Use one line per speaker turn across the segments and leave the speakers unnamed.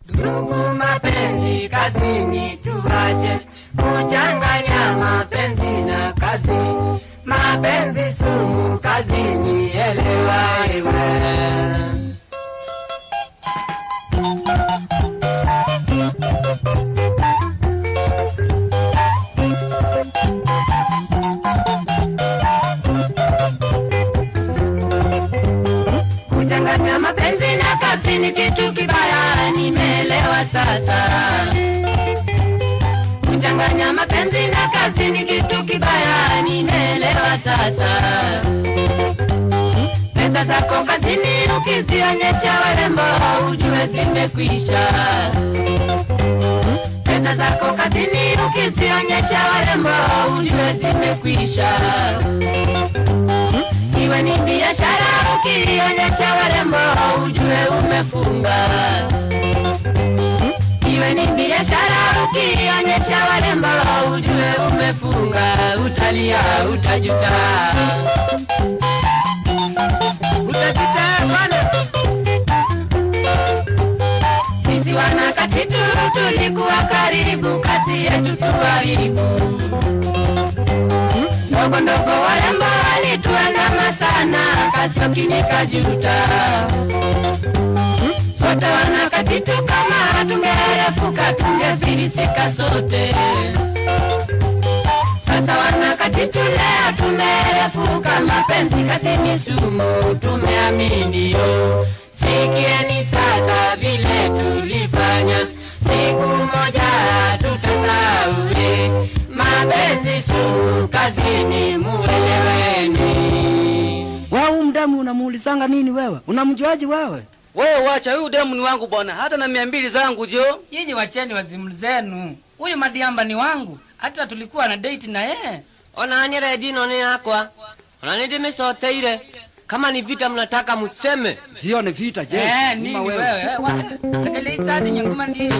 Ndugu, mapenzi kazini tuache kuchanganya mapenzi na kazi. Mapenzi sumu kazini, elewa ewe. Kuchanganya mapenzi na kazi ni kitu kibaya, nimeelewa sasa. Kuchanganya mapenzi na kazi ni kitu kibaya, nimeelewa sasa. Pesa zako kazini ukizionyesha warembo, ujue zimekwisha. Pesa zako kazini ukizionyesha warembo, ujue zimekwisha. Iwe ni biashara ukionyesha warembo, ujue umefunga. Iwe ni biashara ukionyesha warembo, ujue umefunga. Utalia, utajuta. Utajuta bwana. Sisi wanakatitu tulikuwa karibu, kazi yetu tuharibu. Ndogo ndogo warembo walituandama sana, Kasioki nikajuta. Sote wanakatitu kama tungerefuka, tungefilisika sote. Sasa wanakatitu leo tumerefuka, mapenzi kazini sumu tumeamini yo. Sikieni sasa vile tulifanya, siku moja tutasahau. Mapenzi sumu kazini, mueleweni.
Wewe mdemu unamuulizanga nini wewe? Unamjuaje wewe?
Wewe wacha, huyu demu ni wangu bwana, hata na 200 zangu jo.
Nyinyi wacheni wazimu zenu. Huyu Madiamba ni wangu, hata tulikuwa na date na yeye.
Ona ni ready no ni yakwa. Ona ni ndimecoteire. Kama ni vita mnataka museme.
Sio ni vita je?
Nini wewe? Tekele isadi nyanguma ndiyo.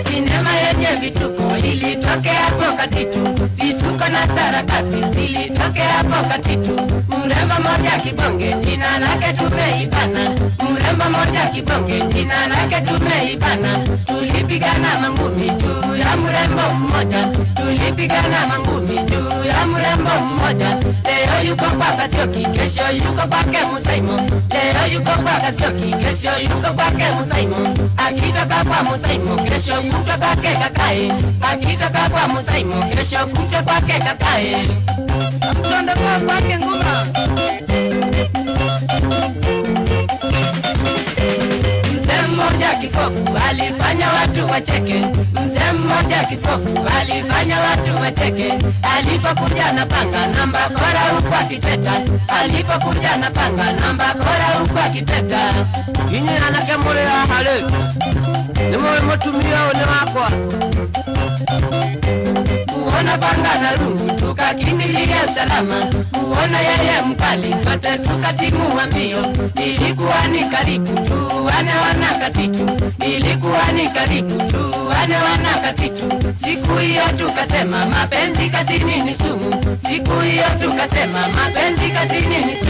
Sinema yenye vituko ilitokea hapo Katitu, vituko na sarakasi zilitokea hapo Katitu. Mrembo mmoja kibonge jina lake tumeibana, mrembo mmoja kibonge jina lake tumeibana. Tulipigana mangumi juu ya mrembo mmoja, tulipigana mangumi juu ya mrembo mmoja. Leo yuko kwa Kasioki, kesho yuko kwake Musaimo. Leo yuko kwa Kasioki, kesho yuko kwake Musaimo. Akitoka kwa Musaimo, kesho kutwa kwake kakae. Akitoka kwa Musaimo, kesho kutwa kwake kakae.
Mtondo kwa kwake nguma.
Mzee mmoja kipofu alifanya watu wacheke. Mzee mmoja kipofu alifanya watu wacheke. Alipokuja na panga na bakora huku akiteta. Alipokuja na panga na bakora huku akiteta.
Inyuĩ anake mũrĩ haha rĩ, nĩ mũĩ mũtumia ũyũ nĩ wakwa.
Muona panga na rungu tukakimbilia salama. Muona yeye mkali sote tukatimua mbio. Nilikuwa ni karibu tuane wanakatitu, nilikuwa ni karibu tuane wanakatitu. Siku hiyo tukasema mapenzi kazini ni sumu. Siku hiyo tukasema mapenzi kazini ni sumu.